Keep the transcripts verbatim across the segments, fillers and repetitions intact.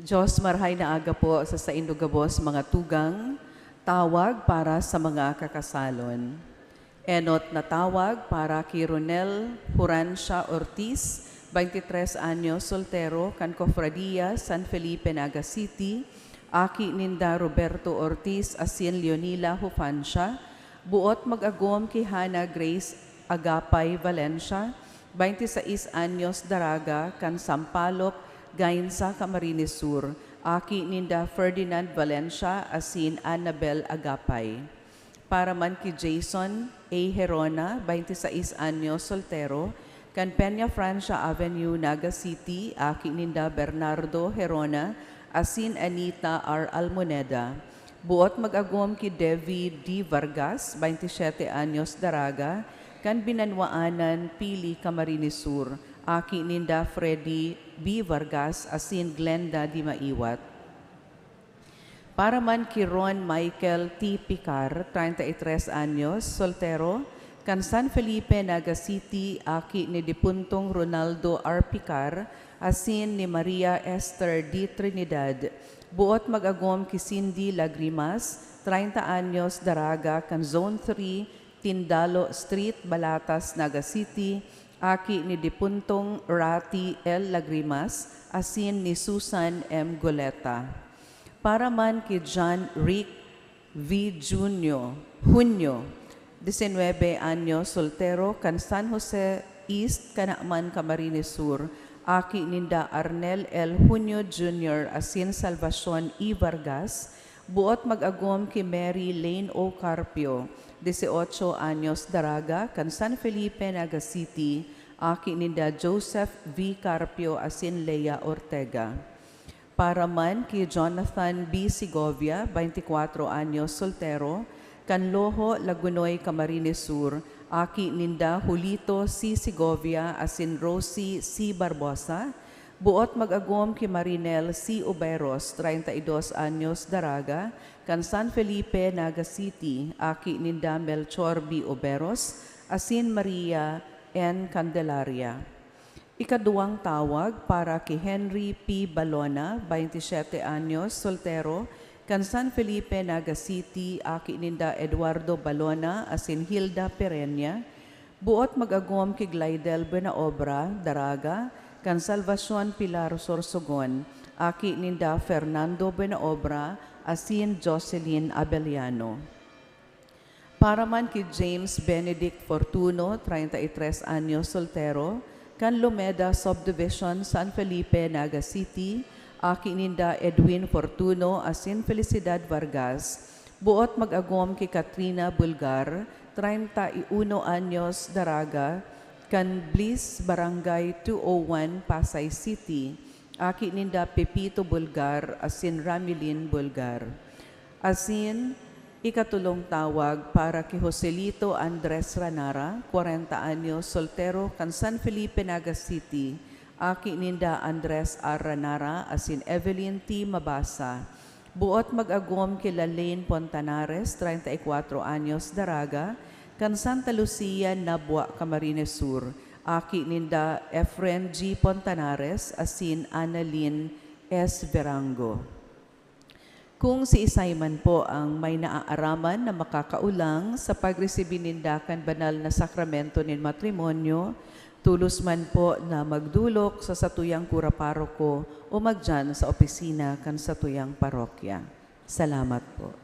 Diyos, marahay na aga po sa saindo gabos, mga tugang. Tawag para sa mga kakasalon. Enot na tawag para ki Ronel Horancia Ortiz, twenty tres anyos, soltero, kan Cofradia San Felipe, Naga City, aki ninda Roberto Ortiz asin Leonila Hufancia. Buot mag-agom ki Hana Grace Agapay Valencia, twenty sais anyos, daraga, kan Sampaloc, Gainza, Camarines Sur, aki ninda Ferdinand Valencia asin Annabel Agapay. Para man ki Jason A. Herona, twenty sais anyos, soltero, kan Peña Francia Avenue, Naga City, aki ninda Bernardo Herona asin Anita R. Almoneda. Buot mag-agom ki Devi D. Vargas, twenty siete anyos, daraga, kan Binanwaanan, Pili, Camarines Sur, aki ninda Freddy B. Vargas asin Glenda Di Maiwat. Para man ki Ron Michael T. Picar, treinta y tres anyos, soltero, kan San Felipe, Naga City, aki ni dipuntong Ronaldo R. Picar asin ni Maria Esther D. Trinidad. Buot mag-agom ki Cindy Lagrimas, treinta anyos, daraga, kan Zone three, Tindalo Street, Balatas, Naga City, aki ni dipuntong Rati L. Lagrimas asin ni Susan M. Goleta. Para man ki John Rick V. Junio, Junio, diecinueve anyos, soltero, kan San Jose East, Canaman, Camarines Sur, aki ninda Arnel L. Junio Junior asin Salvacion E. Vargas, buot mag-agom ki Mary Lane O. Carpio, dieciocho anyos, daraga, kan San Felipe, Naga City, aki ninda Joseph V. Carpio asin Lea Ortega. Para man ki Jonathan B. Segovia, twenty cuatro anyos, soltero, kan Loho, Lagunoy, Camarines Sur, aki ninda Julito C. Segovia asin Rosie C. Barbosa, buot mag-agom ki Marinel C. Uberos, treinta y dos anyos, daraga, kan San Felipe, Naga City, aki ninda Melchor B. Uberos asin Maria N. Candelaria. Ikaduwang tawag para ki Henry P. Balona, twenty siete anyos, soltero, kan San Felipe, Naga City, aki ninda Eduardo Balona asin Hilda Pereña, buot mag-agom ki Glidel Buenaobra, daraga, kan Salvacion Pilar Sorsogon, aki ninda Fernando Buenaobra asin Jocelyn Abellano. Para man ki James Benedict Fortuno, treinta y tres anyos, soltero, kan Lumeda Subdivision, San Felipe, Naga City, aki ninda Edwin Fortuno asin Felicidad Vargas, buot mag-agom ki Katrina Bulgar, treinta y uno anyos, daraga, kan Bliss, Barangay two oh one, Pasay City, aki ninda Pepito Bulgar asin Ramilin Bulgar. Asin, ikatulong tawag para ki Joselito Andres Ranara, kwarenta anyos, soltero, kan San Felipe, Naga City, aki ninda Andres R. Ranara asin Evelyn T. Mabasa. Buot mag-agom ki Lalaine Pontanares, treinta y cuatro anyos, daraga, kan Santa Lucia, Nabua, Camarines Sur, aki ninda Efren G. Pontanares asin Annalyn S. Verango. Kung siisay man po ang may naaaraman na makakaulang sa pagresibi ninda kan banal na sakramento nin matrimonyo, tolos man po na magdolok sa satuyang kura paroko o magdiyan sa opisina kan satuyang parokya. Salamat po.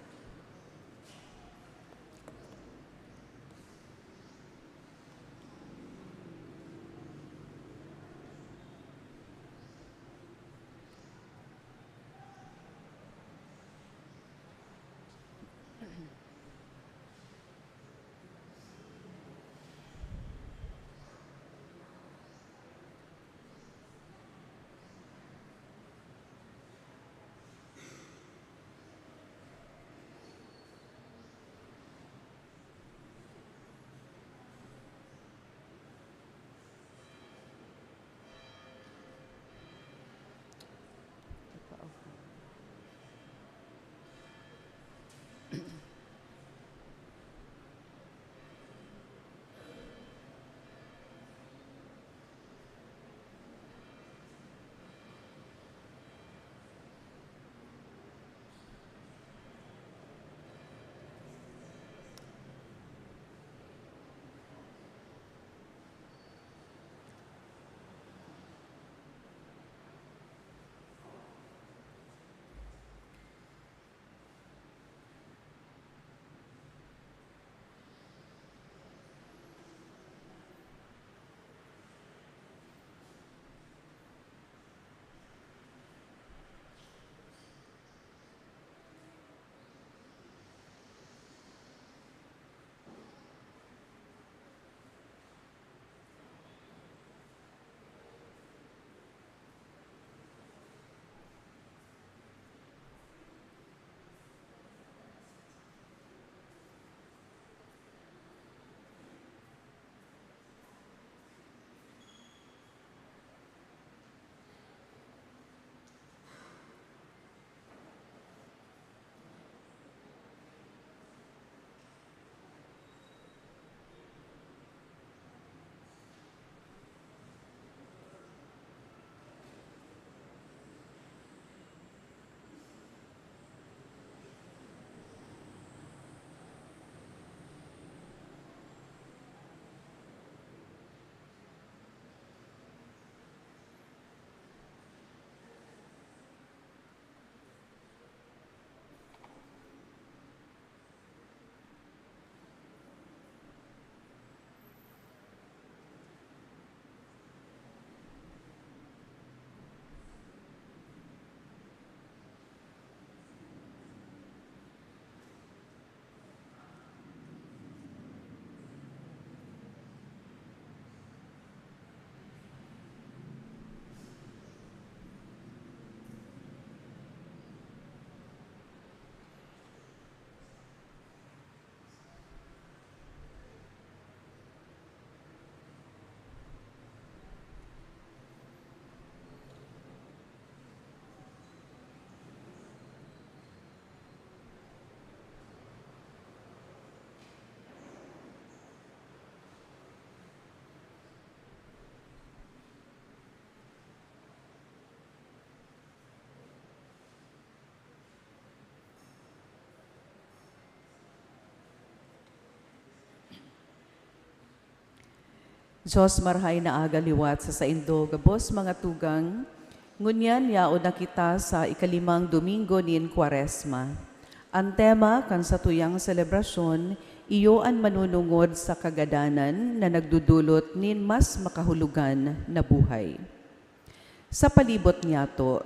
Dios, marahay na aga liwat sa saindo gabos, mga tugang. Ngunyan, yaon na kita sa ikalimang domingo nin Kwaresma. An tema kan satuyang selebrasyon iyo an manunungod sa kagadanan na nagdudulot nin mas makahulogan na buhay. Sa palibot niyato,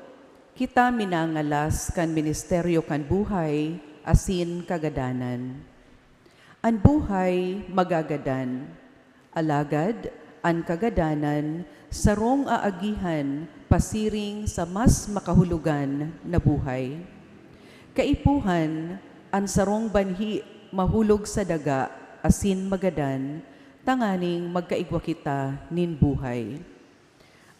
kita minangalas kan misteryo kan buhay asin kagadanan. An buhay magagadan, alagad an kagadanan sarong aagihan pasiring sa mas makahulogan na buhay. Kaipuhan, an sarong banhi mahulog sa daga asin magadan, tanganing magkaigwa kita nin buhay.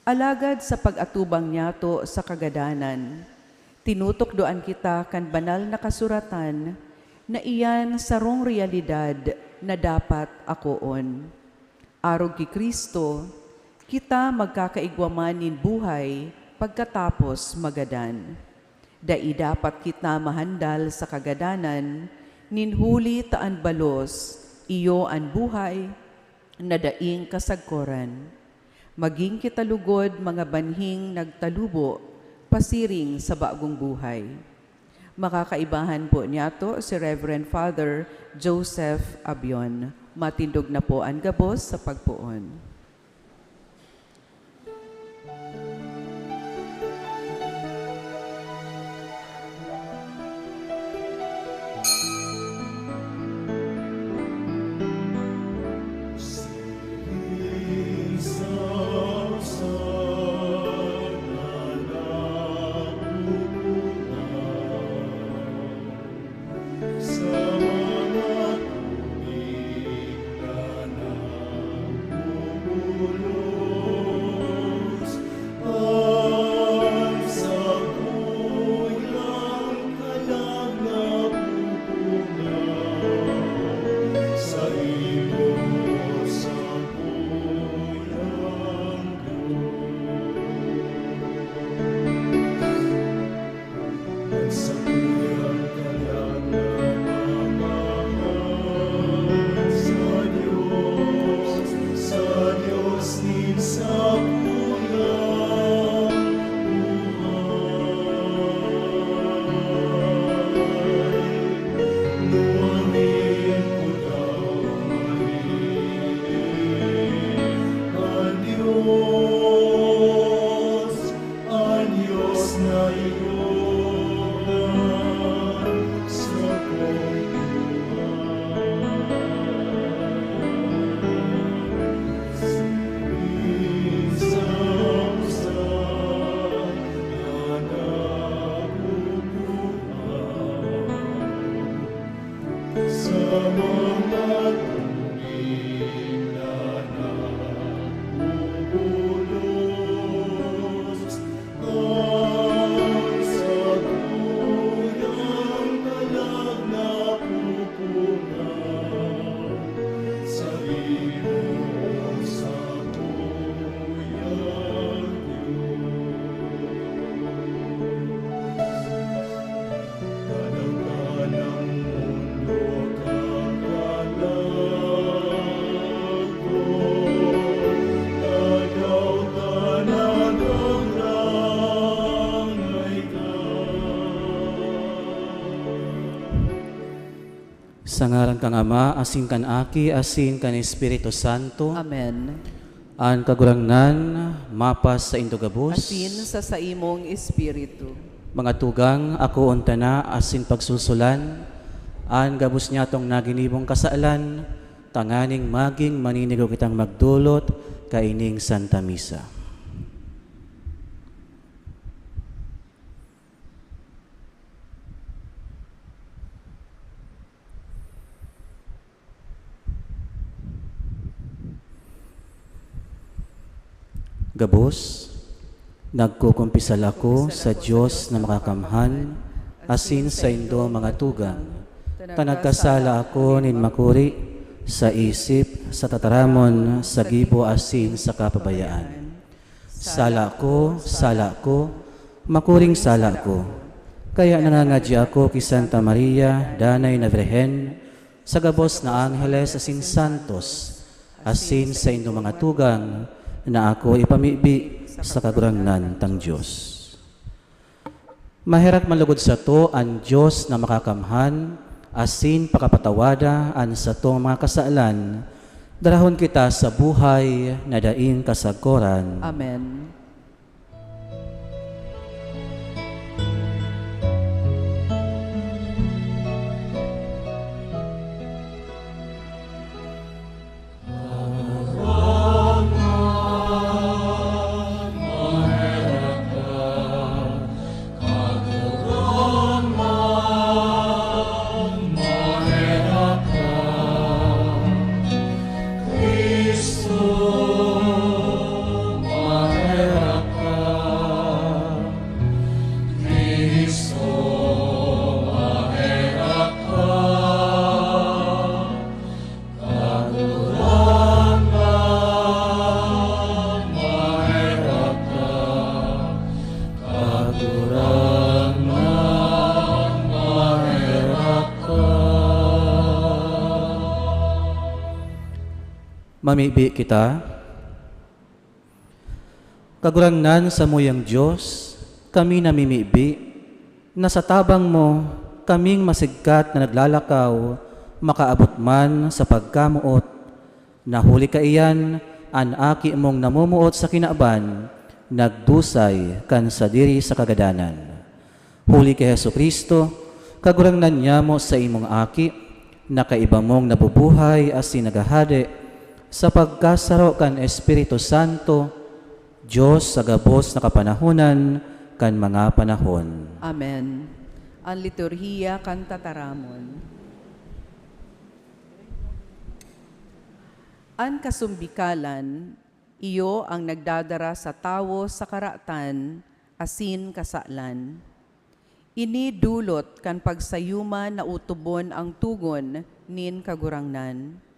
Alagad sa pag-atubang niyato sa kagadanan, tinutukdoan kita kan Banal na Kasuratan na iyan sarong reyalidad na dapat akoon. Arog ki Cristo, kita magkakaigwa man nin buhay pagkatapos magadan. Dai dapat kita mahandal sa kagadanan, nin huli ta an balos, iyo an buhay na daing kasagkoran. Magin kita lugod mga banhing nagtalubo pasiring sa bagong buhay. Makakaibahan po niyato si Reverend Father Joseph Abion. Matindog na po an gabos sa pagpoon. Sa ngaran kan Ama, asin kan Aki, asin kan Espiritu Santo. Amen. An Kagurangnan mapas saindo gabos. Asin sa saimong espiritu. Mga tugang, akoon ta na asin pagsulsulan an gabos nyatong naginibong kasalan, tanganing magin maninigo kitang magdolot kaining Santa Misa. Gabos, nagkukumpisal ako sa Dios na makakamhan, asin saindo, mga tugang, ta nagkasala ako nin makuri, sa isip, sa tataramon, sa gibo, asin sa kapabayaan. Sala ko, sala ko, makuring sala ko. Kaya nangangadya ako ki Santa Maria, Danay na Birhen, sa gabos na angheles asin santos, asin saindo mga tugang na ako ipamibi sa Kagurangnan tang Dios. Maherak man lugod sato an Dios na Makakamhan asin pakapatawada an satong mga kasalan, darahon kita sa buhay na daing kasagkoran. Amen. Mamibi kita. Kagurangnan, samuyang Dios, kami namimibi na sa tabang mo, kaming masigkat na naglalakaw makaabot man sa pagkamoot, na huli kaiyan an Aki mong namumuot sa kinaban, nagdusay kan sadiri sa kagadanan. Huli ki Jesu-Cristo, Kagurangnan nyamo, saimong Aki, na kaiba mong nabubuhay asin naghahade sa pagkasaro kan Espiritu Santo, Dios sa gabos na kapanahonan kan mga panahon. Amen. An liturhiya kan tataramon. An kasumbikalan, iyo an nagdadara sa tawo sa karatan asin kasalan. Ini dulot kan pagsayuma na utubon an togon nin Kagurangnan.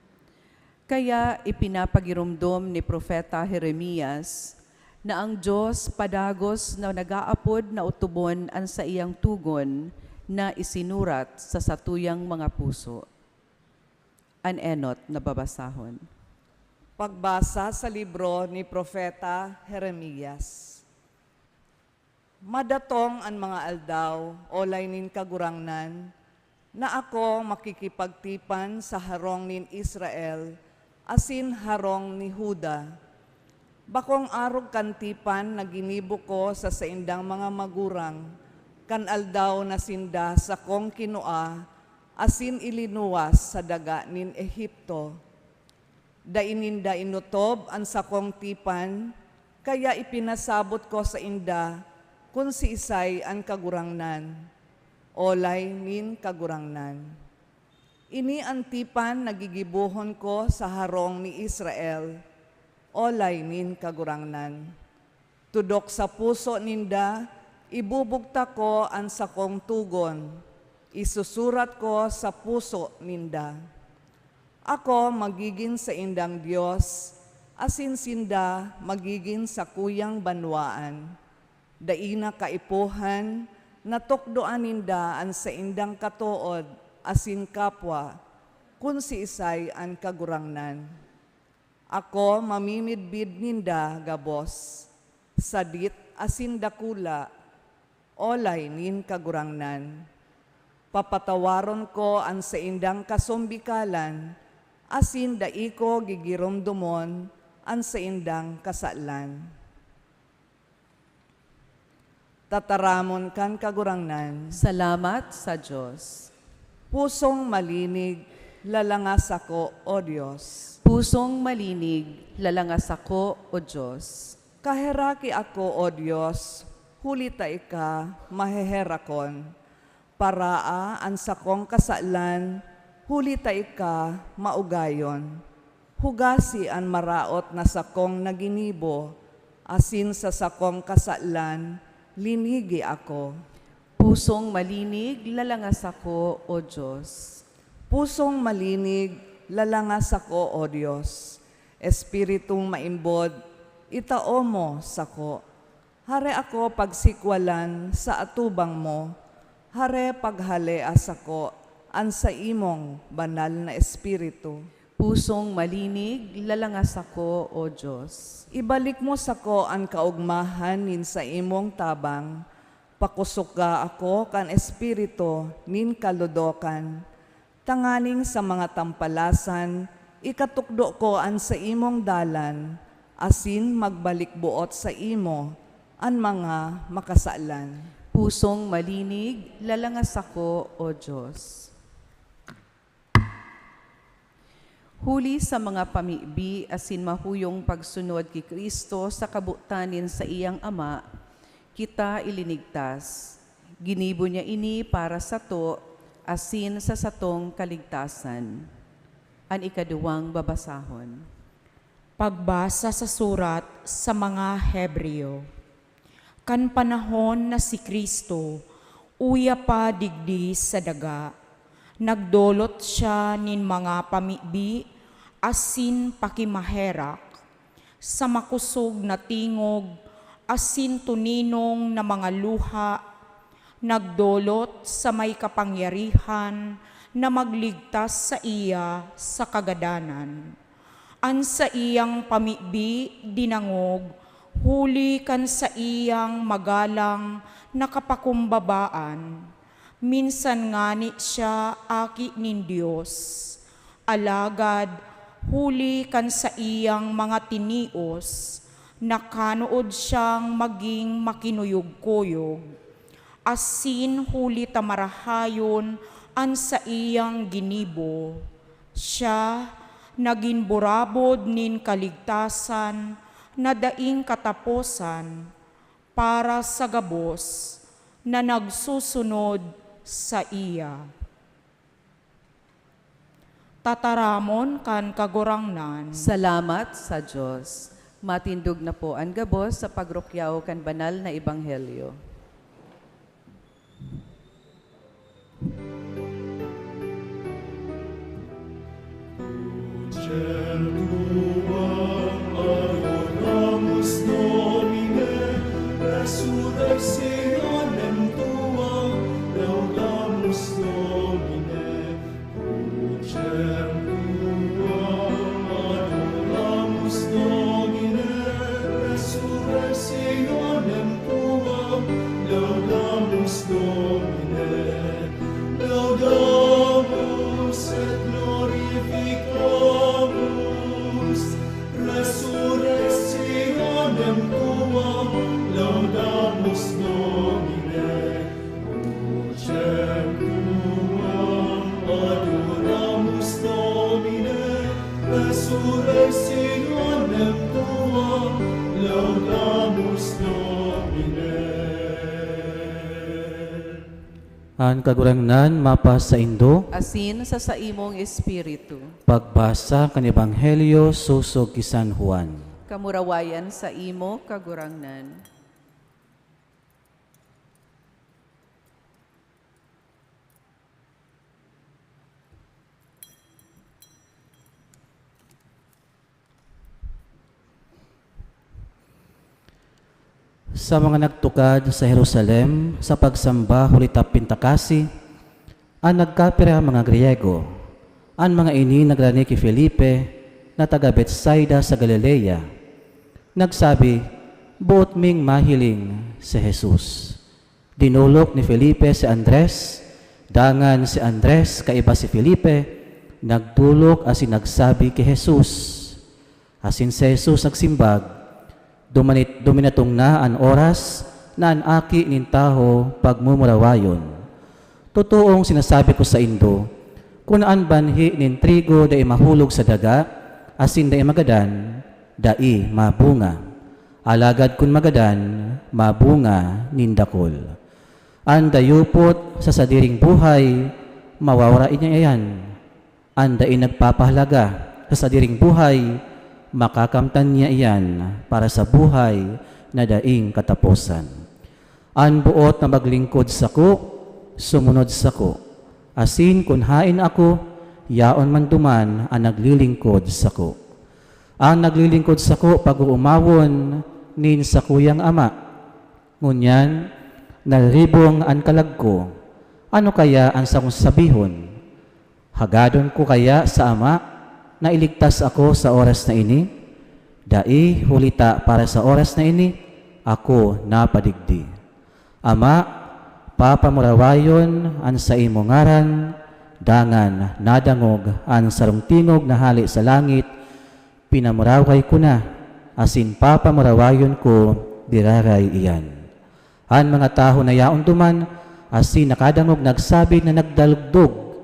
Kaya ipinapagiromdom ni Propeta Jeremias na an Dios padagos na nag-aapod na utubon an saiyang togon na isinurat sa satuyang mga puso. An enot na babasahon. Pagbasa sa libro ni Propeta Jeremias. Madatong an mga aldaw, olay nin Kagurangnan, na ako makikipagtipan sa harong nin Israel asin harong ni Juda. Bakong arog kan tipan na ginibo ko sa saindang mga magurang, kan aldaw na sinda sakong kinua asin ilinuwas sa daga nin Egipto. Dai ninda inotob an sakong tipan, kaya ipinasabot ko sainda kun siisay an Kagurangnan, olay nin Kagurangnan. Ini an tipan na gigibohon ko sa harong ni Israel, olay nin Kagurangnan. Tudok sa puso ninda, ibubugtak ko an sakong togon, isusurat ko sa puso ninda. Ako magigin saindang Dios, asin sinda magigin sakuyang banwaan. Dai na kaipuhan na tukdoan ninda an saindang katood asin kapwa, kun siisay an Kagurangnan. Ako mamimidbid ninda gabos, sadit asin dakula, olay nin Kagurangnan. Papatawaron ko an saindang kasumbikalan, asin dai ko gigiromdomon an saindang kasalan. Tataramon kan Kagurangnan. Salamat sa Dios. Pusong malinig, lalanga sako, O Dios. Pusong malinig, lalanga sako, O Dios. Kaheraki ako, O Dios, huli ta ika maheherakon. Paraa an sakong kasalan, huli ta ika maugayon. Hugasi an maraot na sakong naginibo, asin sa sakong kasalan, linigi ako. Pusong malinig, lalanga sako, O Dios. Pusong malinig, lalanga sako, O Dios. Espiritong maimbod, itao mo sako. Hare ako pagsikwalan sa atubang mo, hare paghalea sako an saimong banal na Espiritu. Pusong malinig, lalanga sako, O Dios. Ibalik mo sako an kaogmahan nin saimong tabang, pakusoga ako kan espiritu nin kalodokan, tanganing sa mga tampalasan ikatukdo ko an saimong dalan, asin magbalik boot saimo an mga makasalan. Pusong malinig, lalanga sako, O Dios. Huli sa mga pamibi asin mahuyong pagsunod ki Cristo sa kabotan nin saiyang Ama, kita ilinigtas. Ginibo niya ini para sato asin sa satong kaligtasan. An ikaduwang babasahon. Pagbasa sa surat sa mga Hebreo. Kan panahon na si Cristo uya pa digdi sa daga, nagdolot siya nin mga pamibi asin pakimaherak, sa makosog na tingog asin tuninong na mga luha, nagdolot sa may kapangyarihan na magligtas saiya sa kagadanan. An saiyang pamibi dinangog huli kan saiyang magalang na kapakumbabaan. Minsan ngani siya aki nin Dios. Alagad huli kan saiyang mga tinios, nakanood siyang magin makinuyog-kuyog, asin huli ta marahayon an saiyang ginibo, siya nagin burabod nin kaligtasan na daing kataposan para sa gabos na nagsusunod saiya. Tataramon kan Kagurangnan. Salamat sa Dios. Matindog na po an gabos sa pagrukyaw kan banal na ebanghelyo. An Kagurangnan mapasaindo. Asin sa saimong espiritu. Pagbasa kan Ebanghelyo sosog ki San Juan. Kamurawayan saimo, Kagurangnan. Sa mga nagtukad sa Jerusalem sa pagsamba huli ta Pintakasi, an nagkapirang mga Griyego, an mga ini nagrani ki Felipe na taga Betsaida sa Galilea. Nagsabi, "Boot ming mahiling si Jesus." Dinolok ni Felipe si Andres, dangan si Andres kaiba si Felipe, nagdolok asin nagsabi ki Jesus. Asin si Jesus nagsimbag, "Dumanit-, duminatong na an oras na an Aki nin Tawo pagmumurawayon. Totoong sinasabi ko saindo, kun an banhi nin trigo dai mahulog sa daga asin dai magadan, dai mabunga. Alagad kun magadan, mabunga nin dakul. An dayupot sa sadiring buhay, mawawara niya iyan. An dai nagpapahalaga sa sadiring buhay, makakamtan niya iyan para sa buhay na daing kataposan. An boot na maglingkod sako, sumunod sako, asin kun haen ako, yaon man duman an naglilingkod sako. An naglilingkod sako pag-oomawon nin sakuyang ama. Ngunyan, nariribong an kalag ko. Ano kaya an sakong sabihon? Hagadon ko kaya sa Ama, Nailigtas ako sa oras na ini? Dai, huli ta para sa oras na ini, ako napadigdi. Ama, papamurawayon an saimo ngaran, dangan nadangog an sarong tingog na hale sa langit, pinamuraway ko na, asin papamurawayon ko giraray iyan. An mga tawo na yaon duman asin nakadangog nagsabi na nagdalugdog.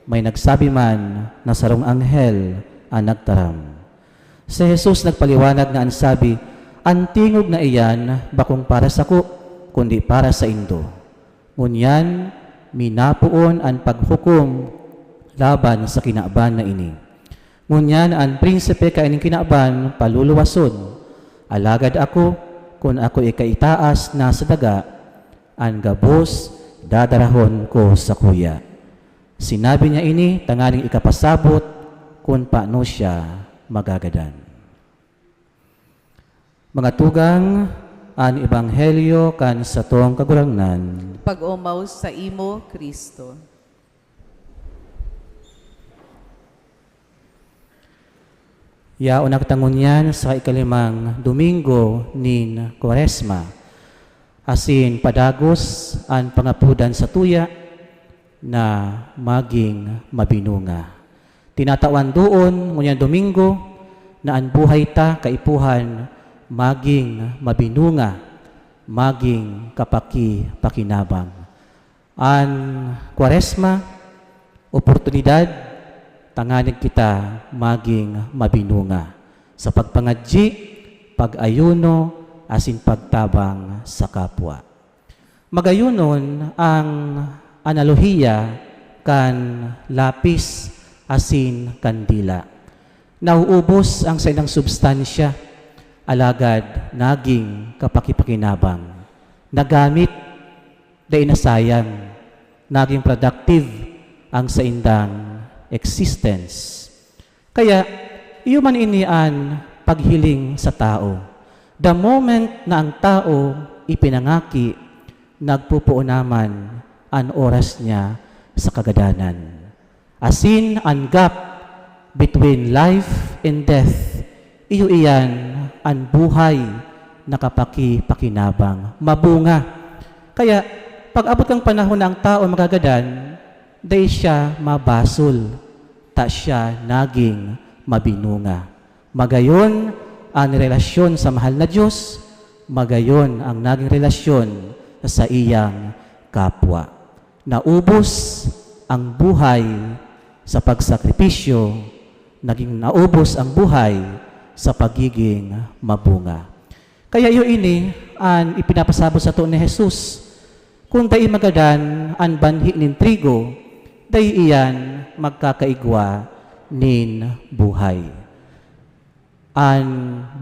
May nagsabi man na sarong anghel an nagtaram. Si Jesus nagpaliwanag na an sabi, "An tingog na iyan bakong para sako, kundi para saindo. Ngunyan, minapoon an paghukom laban sa kinaban na ini. Ngunyan an prinsipe kaining kinaban paluluwason, alagad ako, kun ako ikaitaas na sa daga, an gabos dadarahon ko sakuya." Sinabi niya ini tanganing ikapasabot kun paano siya magagadan. Mga tugang, an ebanghelyo kan satong Kagurangnan. Pag-omaw sa imo, Cristo. Yaon na kita ngunyan sa ikalimang Domingo nin Kwaresma, asin padagos an pangapodan satuya na maging mabinunga. Tinatawan doon ngunyan Domingo na an buhay ta kaipuhan maging mabinunga, maging kapaki-pakinabang. An Kwaresma, oportunidad tanganing kita maging mabinunga sa pagpangadyi, pag-ayuno, asin pagtabang sa kapwa. Magayunon ang analohiya kan lapis asin kandila. Nauubos ang saindang substansya, alagad naging kapakipakinabang. Nagamit, dai nasayang, naging productive ang saindang existence. Kaya, iyo man ini an paghiling sa tao. The moment na ang tao ipinangaki, nagpupuon naman an oras niya sa kagadanan. Asin an gap between life and death, iyo iyan an buhay na kapakipakinabang, mabunga. Kaya, pag-abot kan panahon na ang tao magagadan, dai siya mabasol, ta siya naging mabinunga. Magayon an relasyon sa mahal na Diyos, magayon ang naging relasyon sa iyang kapwa. Naubos ang buhay sa pagsakripisyo, naging naubos ang buhay sa pagiging mabunga. Kaya iyo ini an ipinapasabot sato ni Jesus, "Kun dai magadan an banhi nin trigo, dai iyan magkakaigwa nin buhay." An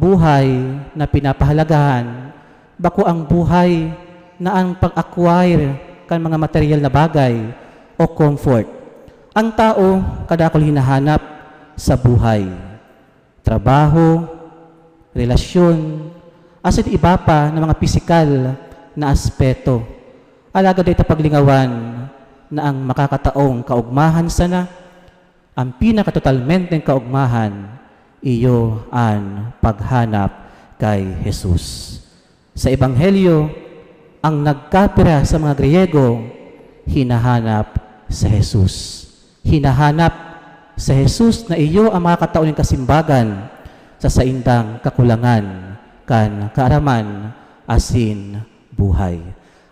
buhay na pinapahalagahan, bako ang buhay na an pag-acquire kan mga material na bagay o comfort. Ang tao kadakul hinahanap sa buhay, trabaho, relasyon, asin iba pa na mga pisikal na aspeto. Alagad dai ta paglingawan na ang makakataong kaogmahan sana, ang pinakatotalmenteng kaogmahan, iyo an paghanap kay Jesus. Sa Ebanghelyo, ang nagkapira sa mga Griego hinahanap si Jesus. Hinahanap si Jesus na iyo ang makakatao nin kasimbagan sa saindang kakulangan kan kaaraman asin buhay.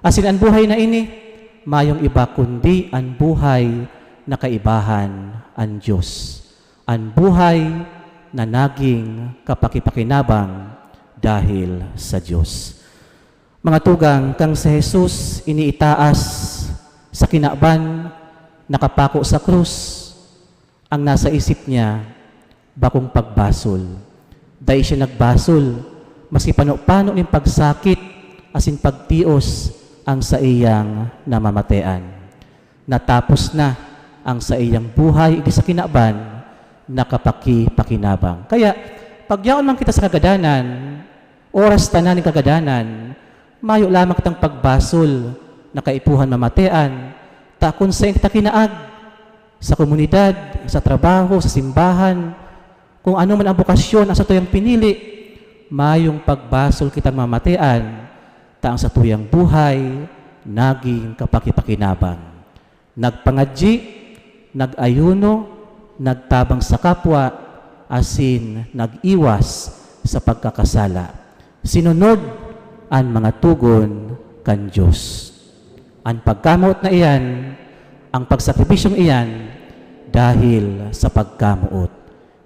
Asin an buhay na ini, mayong iba kundi an buhay na kaibahan an Dios. An buhay na naging kapakipakinabang dahil sa Dios. Mga tugang, kan si Jesus iniitaas sa kinaban, nakapako sa krus, ang nasa isip niya, bakong pagbasol. Dai siya nagbasol, maski pano-pano nin pagsakit asin pagtios ang saiyang namamatean. Natapos na ang saiyang buhay idi sa kinaban na kapakipakinabang. Kaya, pag yaon man kita sa kagadanan, oras tanan nin kagadanan, mayo lamang kitang pagbasol na kaipuhan mamatean, ta kun saen kita kinaag, sa komunidad, sa trabaho, sa simbahan, Kung ano man ang bokasyon na satuyang pinili, mayong pagbasol kitang mamatean, ta ang satuyang buhay naging kapakipakinabang. Nagpangadyi, nag-ayuno, nagtabang sa kapwa, asin nag-iwas sa pagkakasala. Sinunod an mga togon kan Dios. An pagkamoot na iyan, ang pagsakripisyong iyan, dahil sa pagkamoot.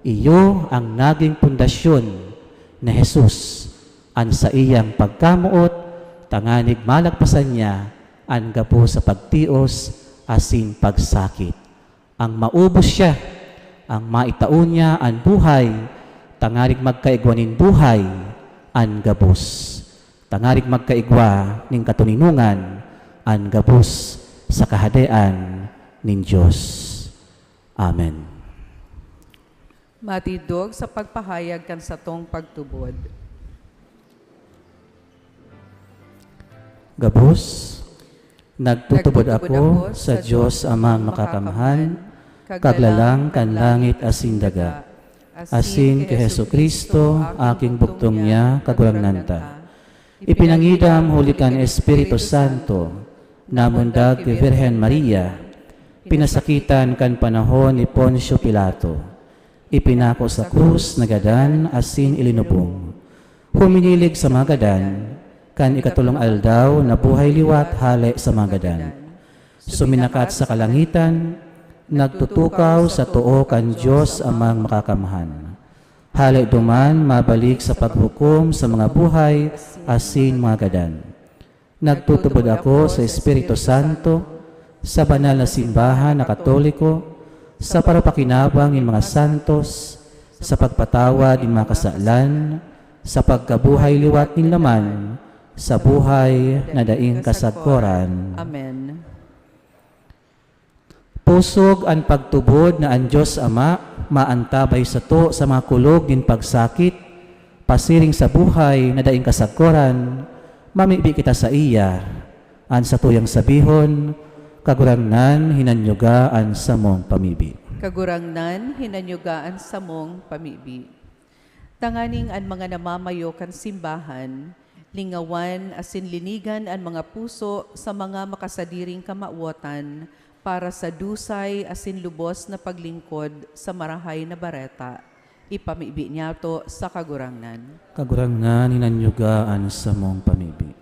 Iyo ang naging pundasyon ni Jesus, an saiyang pagkamoot, tanganing malagpasan niya an gabos sa pagtios asin pagsakit. Ang maubos siya, ang maitao niya an buhay, tanganing magkaigwa nin buhay an gabos, tanganing magkaigwa nin katoninongan an gabos sa Kahadean nin Dios. Amen. Matindog sa pagpahayag kan satong pagtubod. Gabos, nagtutubod Nagtutubod ako ako sa sa Diyos Amang Makakamhan, Kaglalang kan langit asin daga, asin ki Jesu-Cristo, aking bugtong niya, Kagurangnan ta. Ipinangidam huli kan Espiritu Santo, namundag ki Birhen Maria, pinasakitan kan panahon ni Poncio Pilato, ipinako sa krus, nagadan, asin ilinubong. Huminilig sa mga gadan, kan ikatolong aldaw nabuhay liwat hale sa mga gadan. Suminakat sa kalangitan, nagtutukaw sa too kan Dios Amang Makakamhan. Hale duman mabalik sa paghukom sa mga buhay asin mga gadan. Nagtutubod ako sa Espiritu Santo, sa banal na simbahan na Katoliko, sa parapakinabang nin mga santos, sa pagpatawad nin mga kasalan, sa pagkabuhay liwat nin laman, sa buhay na daing kasagkoran. Amen. Pusog an pagtubod na an Dios Ama maantabay sato sa mga kulog nin pagsakit, pasiring sa buhay na daing kasagkoran, mamibi kita saiya. An satuyang sabihon, "Kagurangnan, hinanyuga an samong pamibi." Kagurangnan, hinanyuga an samong pamibi. Tanganing an mga namamayo kan simbahan, lingawan asin linigan an mga puso sa mga makasadiring kamawotan para sa dusay asin lubos na paglingkod sa Marahay na Bareta. Ipamibi niyato sa Kagurangnan. Kagurangnan, hinanyuga an samong pamibi.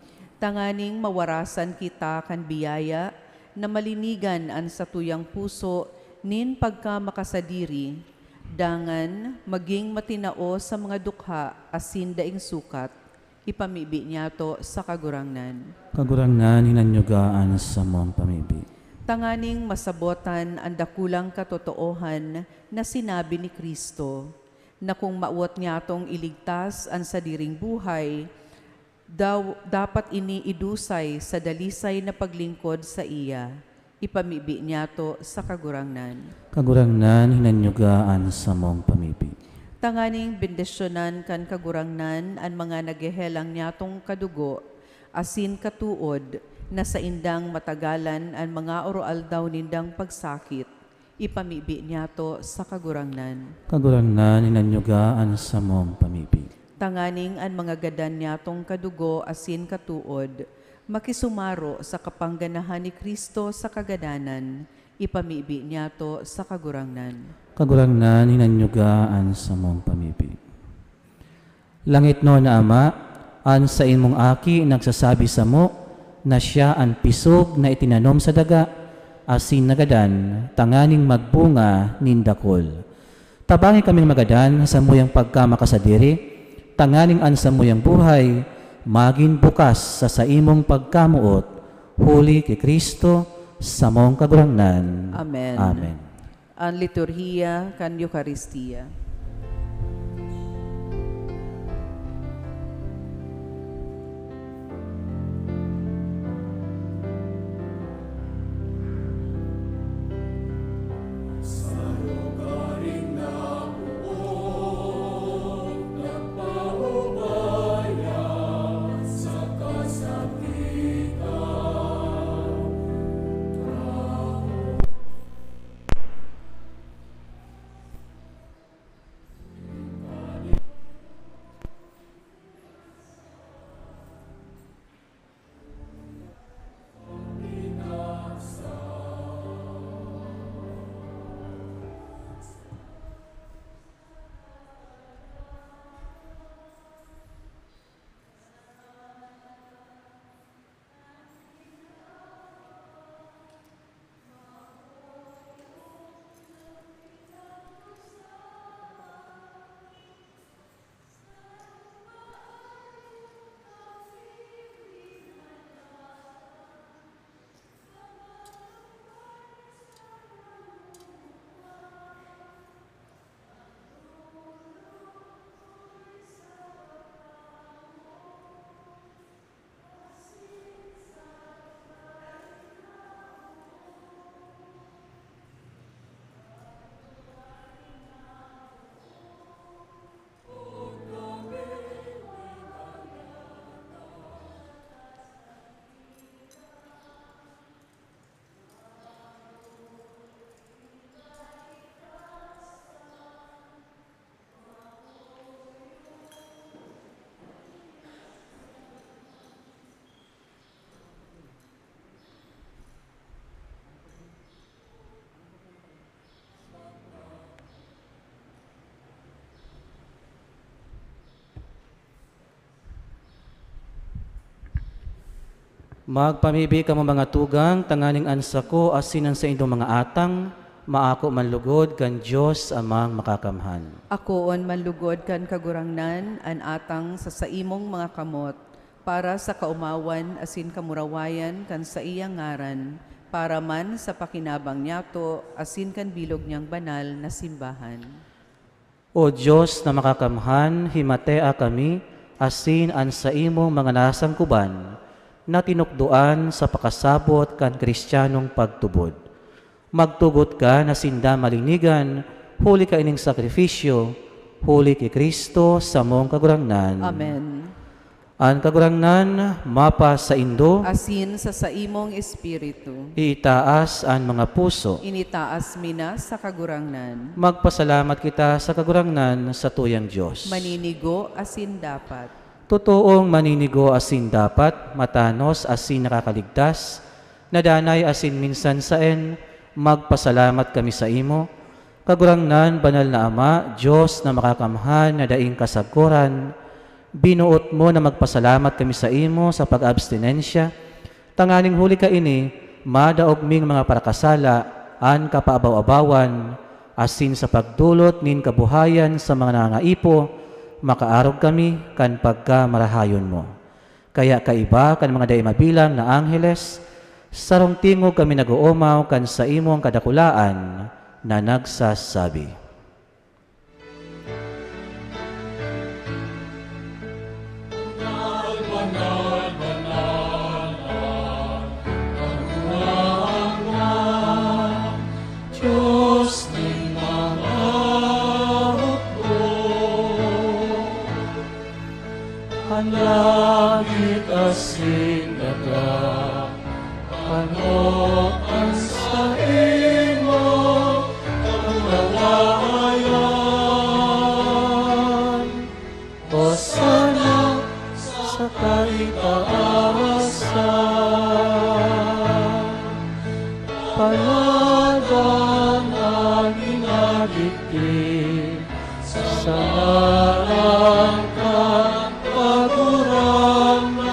Tanganing mawarasan kita kan biyaya na malinigan an satuyang puso nin pagkamakasadiri, dangan magin matinao sa mga dukha asin daing sukat, ipamibi niyato sa Kagurangnan. Kagurangnan, hinanyuga an samong pamibi. Tanganing masabotan an dakulang katotoohan na sinabi ni Cristo, na kung mawot niyatong iligtas an sadiring buhay, daw, dapat ini idusay sa dalisay na paglingkod saiya. Ipamibi niyato sa Kagurangnan. Kagurangnan, hinanyuga an samong pamibi. Tanganing bendisyonan kan Kagurangnan an mga naghehelang niyatong kadugo asin katood na saindang matagalan an mga aroaldaw nindang pagsakit, ipamibi niyato sa Kagurangnan. Kagurangnan, hinanyuga an samong pamibi. Tanganing an mga gadan niyatong kadugo asin katood makisumaro sa kapangganahan ni Cristo sa kagadanan, ipamibi niyato sa Kagurangnan. Kagurangnan, hinanyuga an samong pamibi. Langitnon na Ama, an saimong Aki nagsasabi samo na siya an pisog na itinanom sa daga, asin nagadan tanganing magbunga nin dakul. Tabangi kaming magadan sa samuyang pagkamakasadiri, tanganing an samuyang buhay magin bukas sa saimong pagkamoot, huli ki Cristo, samong Kagurangnan. Amen. Amen. An liturhiya kan Eukaristia. Magpamibi kamo, mga tugang, tanganing an sako asin an saindong mga atang maako man lugod kan Dios Amang Makakamhan. Akoon man lugod kan Kagurangnan an atang sa saimong mga kamot, para sa kaomawan asin kamurawayan kan saiyang ngaran, para man sa pakinabang niyato asin kan bilog niyang banal na simbahan. O Dios na Makakamhan, himatea kami asin an saimong mga nasangkuban na tinukdoan sa pakasabot kan Cristianong pagtubod. Magtugot ka na sinda malinigan huli kaining sakrifisyo, huli ki Cristo samong Kagurangnan. Amen. An Kagurangnan mapasaindo. Asin sa saimong espiritu. Iitaas an mga puso. Initaas mi na sa Kagurangnan. Magpasalamat kita sa Kagurangnan, satuyang Dios. Maninigo asin dapat. Totoong maninigo asin dapat, matanos asin nakakaligtas, na danay asin minsan saen, magpasalamat kami saimo, Kagurangnan, Banal na Ama, Dios na Makakamhan na daing kasagkoran, binoot mo na magpasalamat kami saimo sa pag-abstinensya, tanganing huli kaini, madaog ming mga parakasala an kapaabaw-abawan, asin sa pagdolot nin kabuhayan sa mga nangangaipo, makaarog kami kan pagkamarahayon mo. Kaya kaiba kan mga dai mabilang na angheles, sarong tingog kami nag-oomaw kan saimong kadakulaan na nagsasabi, "Banal, banal, banal, banal, banal, Dios nin mga hukbo." An langit asin daga, ano an saimong kamurawayan? Hosana sa kaitaasan. Paladan an minadigdi sa ngaran kan Kagurangnan.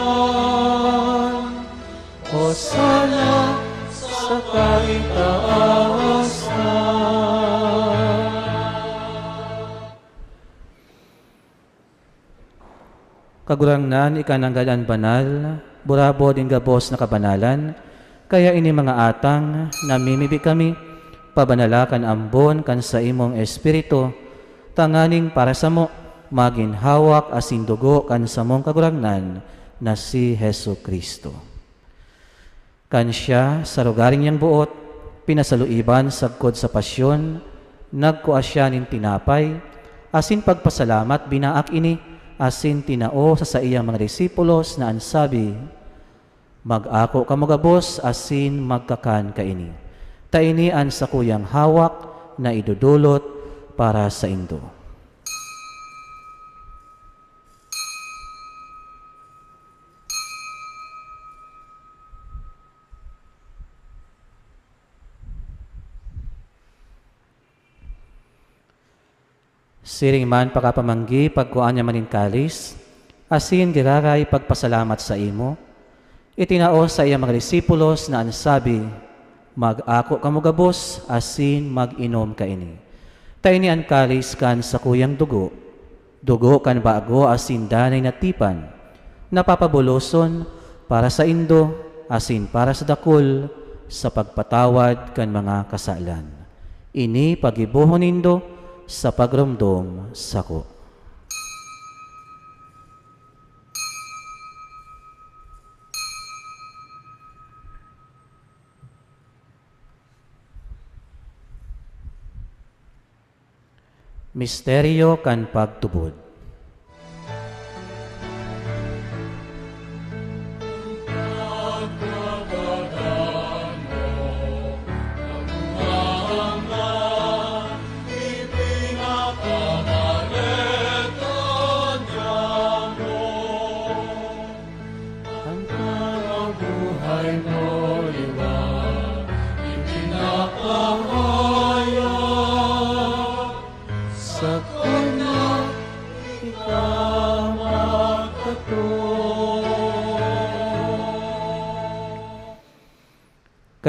Hosana sa kaitaasan. Kagurangnan, ika nanggad an banal, burabod nin gabos na kabanalan, kaya ini mga atang, namimibi kami, pabanala kan ambon kan saimong Espiritu, tanganing para samo, magin hawak asin dugo kan samong Kagurangnan na si Jesu-Cristo. Kan siya, sa lugaring niyang boot, pinasaluiban sagkod sa pasyon, nagkua siya nin tinapay, asin pagpasalamat, binaak ini, asin tinao sa saiyang mga disipulos na an sabi, "Mag-ako kamo gabos asin magkakan kaini, ta ini an sakuyang hawak na idodolot para saindo." Siring man pakapamanggi, pagkua niya man nin kalis, asin giraray pagpasalamat saimo, itinao sa iyang mga disipulos na an sabi, "Mag-ako kamo gabos asin mag-inom kaini. Ta ini an kalis kan sakuyang dugo, dugo kan bago asin danay na tipan, na papabuloson para saindo asin para sa dakul sa pagpatawad kan mga kasalan. Ini paggibohon nindo sa pagromdom sako." Misteryo kan pagtubod. An pagkabuhay mo liwat ipinapahayag, sakuna ikaw magkatoo.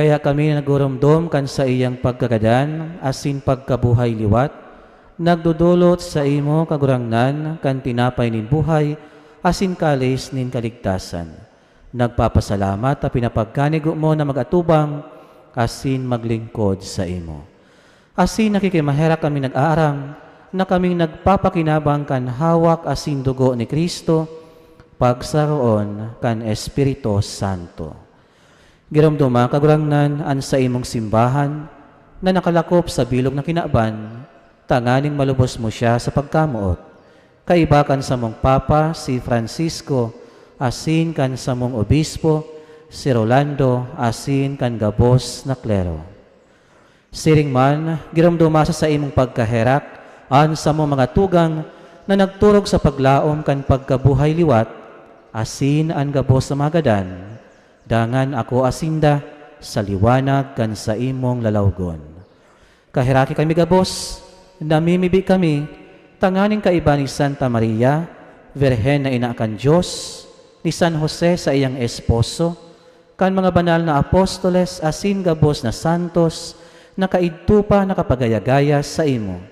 Kaya kami na nagurumdom kan saiyang pagkagadan asin pagkabuhay liwat, nagdodolot saimo, Kagurangnan, kan tinapay nin buhay asin kalis nin kaligtasan. Nagpapasalamat ta pinapagkanigo mo na mag-atubang asin maglingkod saimo. Asin nakikimaherak kami nag-aaram na kaming nagpapakinabang kan hawak asin dugo ni Cristo, pagsaroon kan Espiritu Santo. Giromdoma, Kagurangnan, an saimong simbahan na nakalakop sa bilog na kinaban, tanganing malubos mo siya sa pagkamoot. Kaiba kan samong Papa, si Francisco, asin kan samong Obispo, si Rolando, asin kan gabos na klero. Siring man, giromdoma sa saimong pagkaherak an samong mga tugang na nagturog sa paglaom kan pagkabuhay liwat, asin an gabos na mga gadan, dangan akoa sinda sa liwanag kan saimong lalawgon. Kaheraki kami gabos, namimibi kami, tanganing kaiba ni Santa Maria, Birhen na Ina kan Dios, ni San Jose, saiyang esposo, kan mga banal na apostoles asin gabos na santos na kaidto pa nakapagaya-gaya saimo,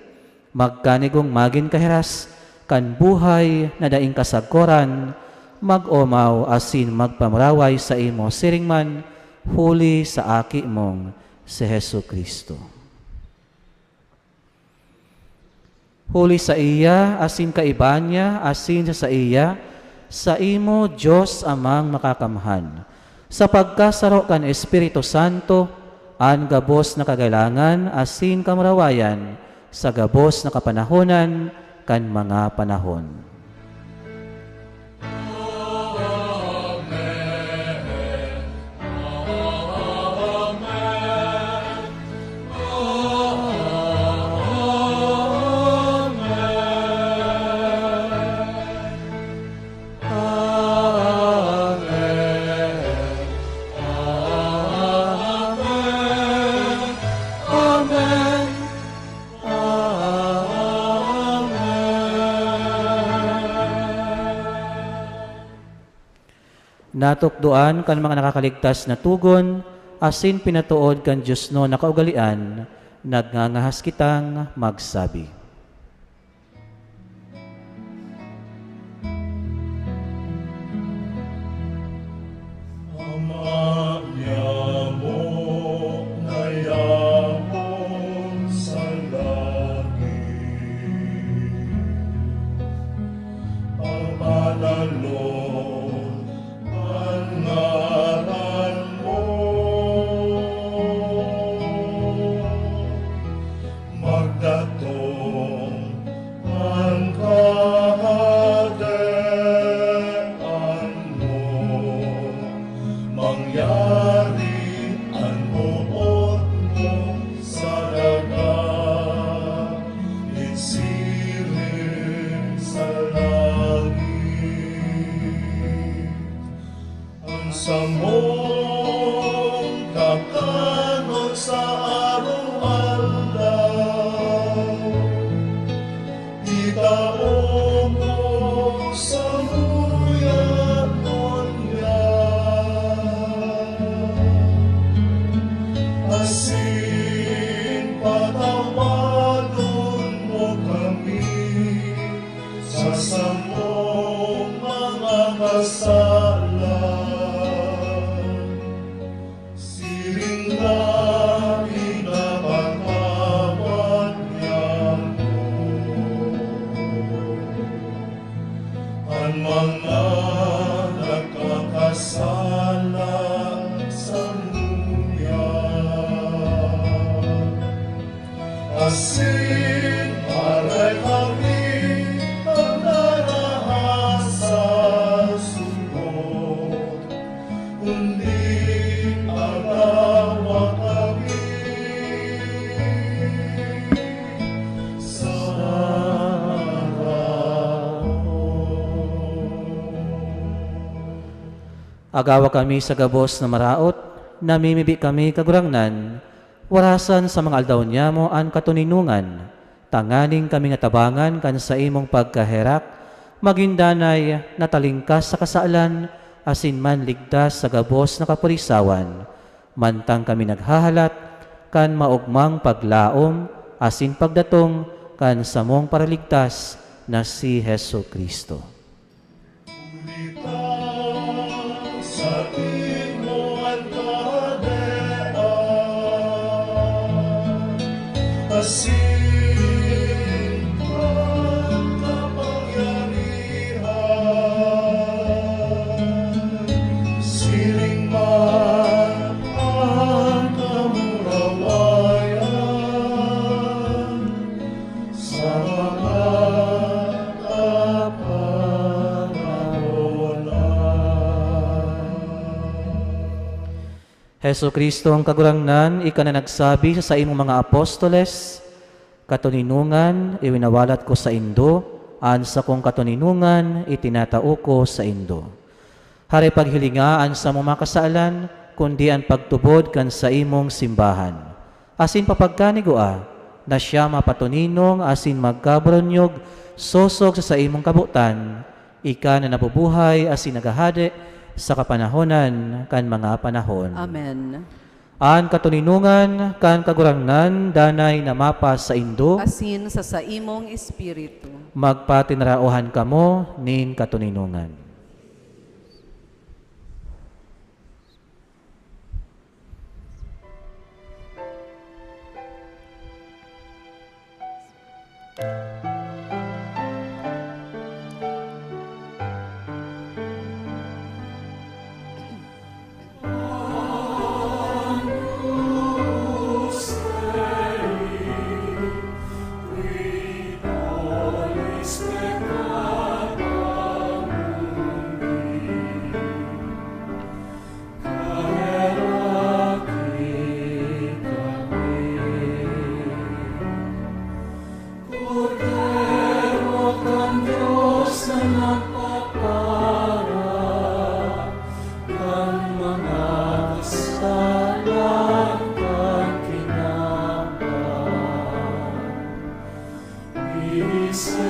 magkanigong magin kahiras kan buhay na daing kasagkoran, mag-omaw asin magpamuraway saimo siring man, huli sa Aki mong si Jesu-Cristo. Huli saiya, asin kaiba niya, asin sa saiya, saimo, Dios Amang Makakamhan, sa pagkasaro kan Espiritu Santo, an gabos na kagalangan asin kamurawayan sa gabos na kapanahonan kan mga panahon. Natukdoan kan mga nakakaligtas na togon asin pinatood kan diosnon na kaugalean, nagngangahas kitang magsabi. Ama niamo na yaon sa langit, pagbanalon an ngaran mo. Magdatong an kahadean mo, mangyari an boot mo sa daga, siring sa langit. An samong kakanon sa araw-araw, itao mo samuya ngunyan, asin patawadon mo kami sa samong mga kasalan, siring na pinapatawad niamo an mga nagkakasala samuya. Asin aray kami na narahas sa sugot, kundi agawa kami sa maraot. Agawa kami sa gabos na maraot, namimibi kami, Kagurangnan, warasan sa mga aldaw niyamo an katoninongan, tanganing kami nga tabangan kan saimong pagkaherak, magin danay na talingkas sa kasalan, asin manligtas sa gabos na kapurisawan. Mantang kami naghahalat kan maogmang paglaom asin pagdatong kan samong Paraligtas na si Jesu-Cristo. Huli ta sa imo an kahadean, asin an kapangyarihan, siring man an kamurawayan, sa mga kapanahonan. Jesu-Cristo, ang Kagurangnan, ika na nagsabi sa saimong mga apostoles, "Katoninongan iwinawalat ko saindo, an sakong katoninongan itinatao ko saindo." Hare paghilinga an samong mga kasalan, kundi an pagtubod kan saimong simbahan. Asin papagkanigua na siya mapatoninong asin magkaburunyog sosog sa saimong kabotan, ika na nabubuhay asin naghahade sa kapanahonan kan mga panahon. Amen. An katoninongan kan Kagurangnan danay na mapa saindo. Asin sa saimong espiritu. Magpatinaraohan kamo nin katoninongan. Kordero kan Dios na nagpapara kan mga kasalan kan kinaban. Miserere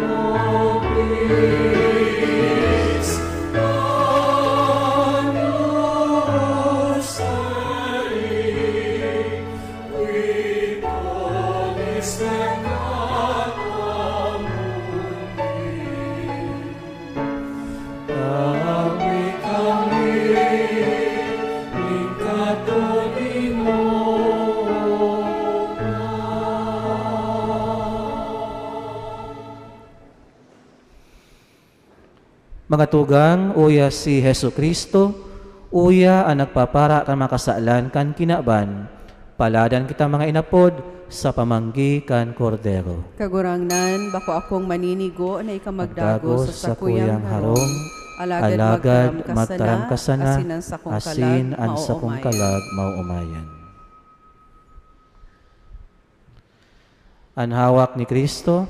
nobis Agnus Dei, qui podes peccata mundi. Tawi kami nin katoninongan. Mga tugang, uya si Jesu-Cristo, uya an nagpapara kan mga kasalan kan kinaban. Paladan kita, mga inapod, sa pamanggi kan Kordero. Kagurangnan, bako akong maninigo na ika magdago sa sakuyang harong, alagad magtaram ka sana, asin an sakong kalag maoomayan. An hawak ni Cristo.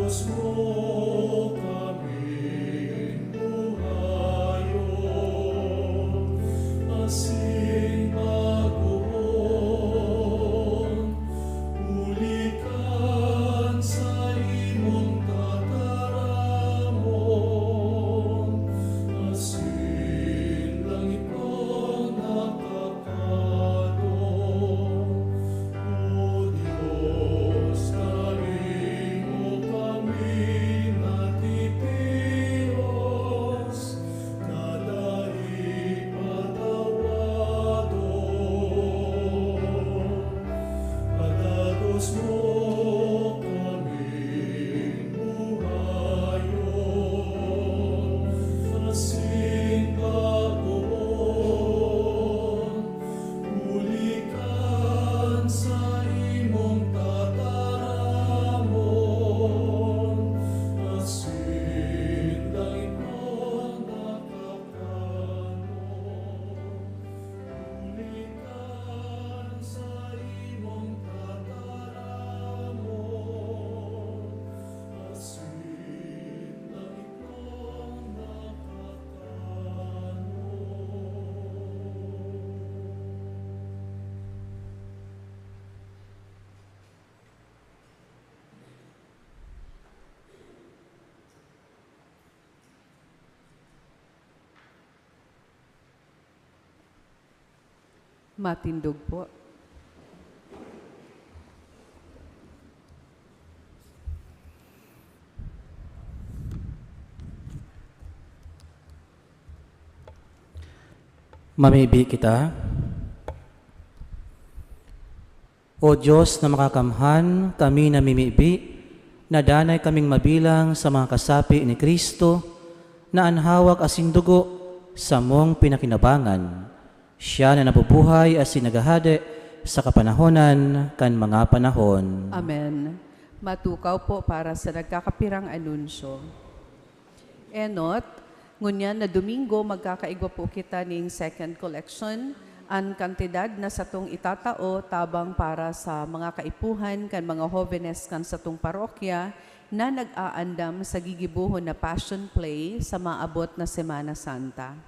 Dios mo kaming buhayon, asin bagoon, huli kan sa imong tataramon, asin langit na naka- O Dios, karimo kami natitios, kada ipatawadon, padagos mo kaming buhayon, asin bagoon, huli kan sa imong tataramon, asin langit na nakakanon. Huli kan sa imong tataramon, asin langit na nakakanon. Matindog po. Mamibi kita. O Dios na makakamhan, kami namimibi na danay kaming mabilang sa mga kasapi ni Cristo, na an hawak asin dugo samong pinakinabangan. Siya na nabubuhay asin naghahade sa kapanahonan kan mga panahon. Amen. Matukaw po para sa nagkakapirang anunsyo. Enot, ngunyan na Domingo, magkakaigwa po kita ning second collection. An kantidad na satong itatao tabang para sa mga kaipuhan kan mga hovenes kan satong parokya na nag-aandam sa gigibohon na Passion Play sa maabot na Semana Santa.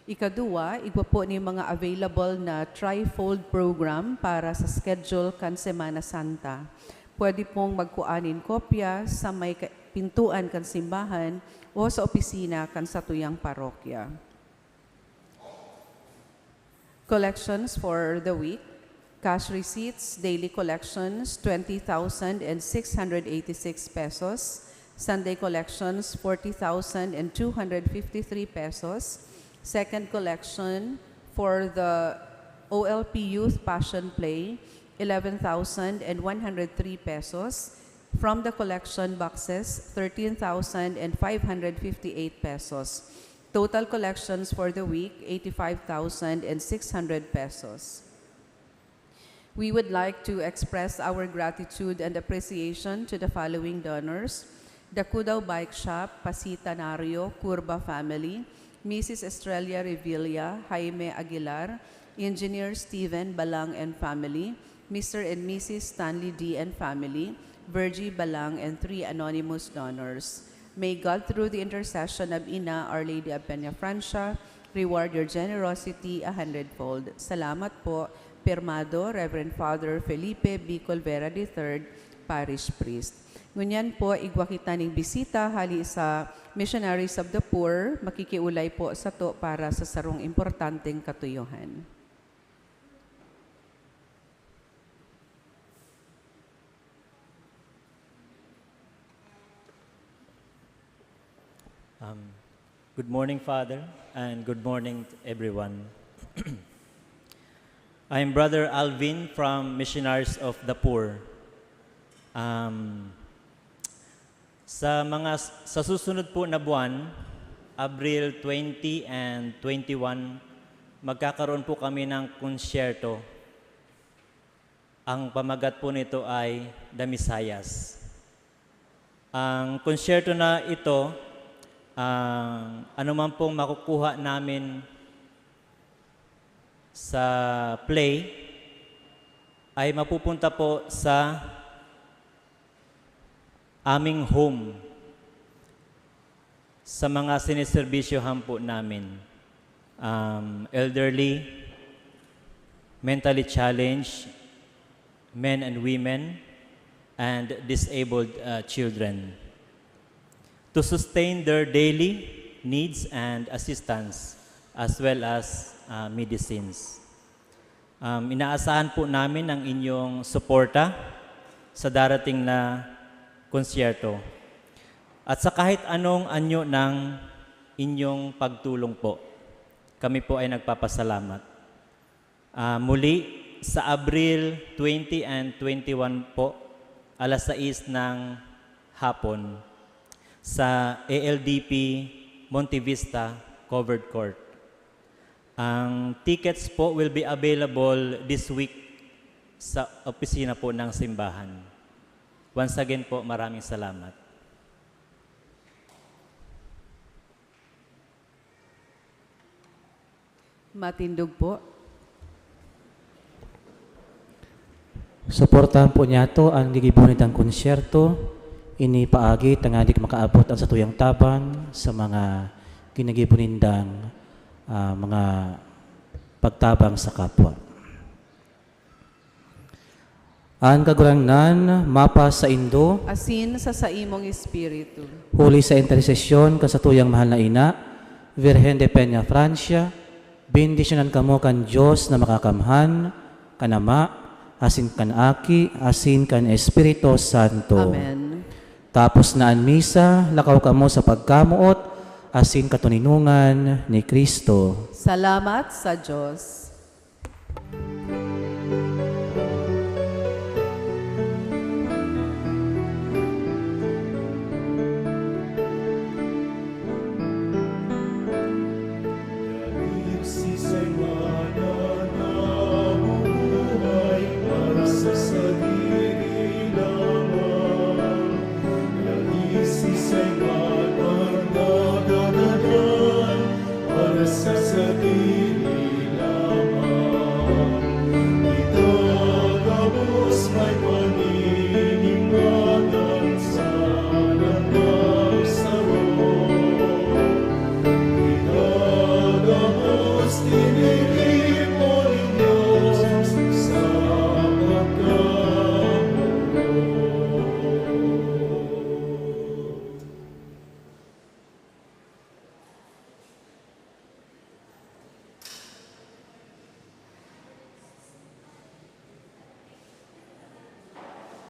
Ikaduwa, igwa po nin mga available na trifold program para sa schedule kan Semana Santa. Pwede pong magkua nin kopya sa may ka-, pintuan kan simbahan o sa opisina kan satuyang parokya. Collections for the week. Cash receipts, daily collections, twenty thousand and six hundred eighty-six pesos. Sunday collections, forty thousand and two hundred fifty-three pesos. Second collection for the O L P Youth Passion Play, eleven thousand and one hundred three pesos. From the collection boxes, thirteen thousand and five hundred fifty-eight pesos. Total collections for the week, eighty-five thousand and six hundred pesos. We would like to express our gratitude and appreciation to the following donors: The Kudaw Bike Shop, Pasita Nario, Curva family, Missus Estrella Revilla, Jaime Aguilar, Engineer Steven Balang and family, Mister and Missus Stanley D and family, Virgie Balang and three anonymous donors. May God, through the intercession of Ina, Our Lady of Peñafrancia, reward your generosity a hundredfold. Salamat po. Pirmado, Reverend Father Felipe Bicol Vera the third, Parish Priest. Ngunyan po, igwa kita ning bisita hali sa Missionaries of the Poor, makikiulay po sato para sa sarong importanteng katuyohan. Um, good morning, Father, and good morning, everyone. I'm Brother Alvin from Missionaries of the Poor. Um, sa mga, sa susunod po na buwan, Abril twenty and twenty-one, magkakaroon po kami ng konsyerto. Ang pamagat po nito ay The Messias. Ang konsyerto na ito, ang anuman pong makukuha namin sa play, ay mapupunta po sa aming home sa mga siniserbisyohan po namin, um, elderly, mentally challenged, men and women, and disabled, uh, children, to sustain their daily needs and assistance, as well as, uh, medicines. Um, inaasahan po namin ang inyong suporta sa darating na konsyerto. At sa kahit anong anyo ng inyong pagtulong po, kami po ay nagpapasalamat. Ah, muli, sa Abril twenty and twenty-one po, alas sais ng hapon, sa A L D P Monte Vista Covered Court. Ang tickets po will be available this week sa opisina po ng simbahan. Once again po, maraming salamat. Matindog po. Suportahan po niyato an gigibo nindang konsyerto. Ini paagi tanganing makaabot an satuyang tabang sa mga ginigibo nindang, ah, mga pagtabang sa kapwa. An Kagurangnan mapasaindo. Asin sa saimong espiritu. Huli sa intersesyon kan satuyang mahal na ina, Virgen de Peña Francia, bendisyonan kamo kan Dios na Makakamhan, kan Ama, asin kan Aki, asin kan Espiritu Santo. Amen. Tapos na an misa, lakaw kamo sa pagkamoot asin katoninongan ni Cristo. Salamat sa Diyos.